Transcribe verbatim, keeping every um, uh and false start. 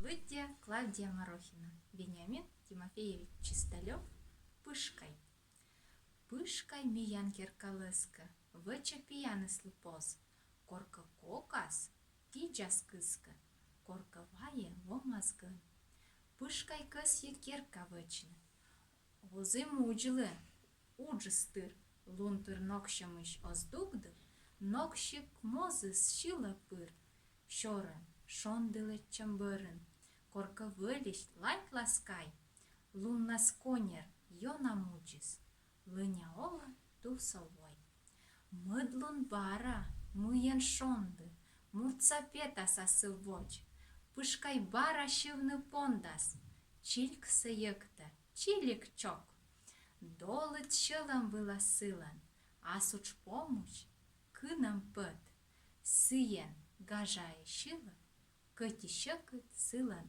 Лыддьӧ Клавдия Марохина, Вениамин Тимофеевич Чисталёв. Пышкай. Пышкай миян керкалӧскӧ, вӧчӧ пияныслы поз. Коркӧ кокас гидзас кыскӧ, коркӧ вайӧ вомас гӧн. Пышкай кӧсйӧ керка вӧчны, оз и мудзлы. Уджыс тыр. Лун тыр ноксьӧмысь оз дугды, ноксьыд мозыс сьылӧ пыр. Сёрӧн, шонді лэччӧм бӧрын, коркӧ вӧлись ланьтлас кай. Луннас коньӧр ёна мудзис, лӧня олӧ тувсов вой. Мӧд лун бара, мыйӧн шонді, муртса петас асывводз. Пышкай бара сьывны пондас, чильксӧ йӧктӧ, чилик-чок. Долыд сьӧлӧм вылас сылӧн, ас удж помысь кынӧм пӧт. Сійӧн гажаӧй сьылӧ, кӧть и сьӧкыд сылӧн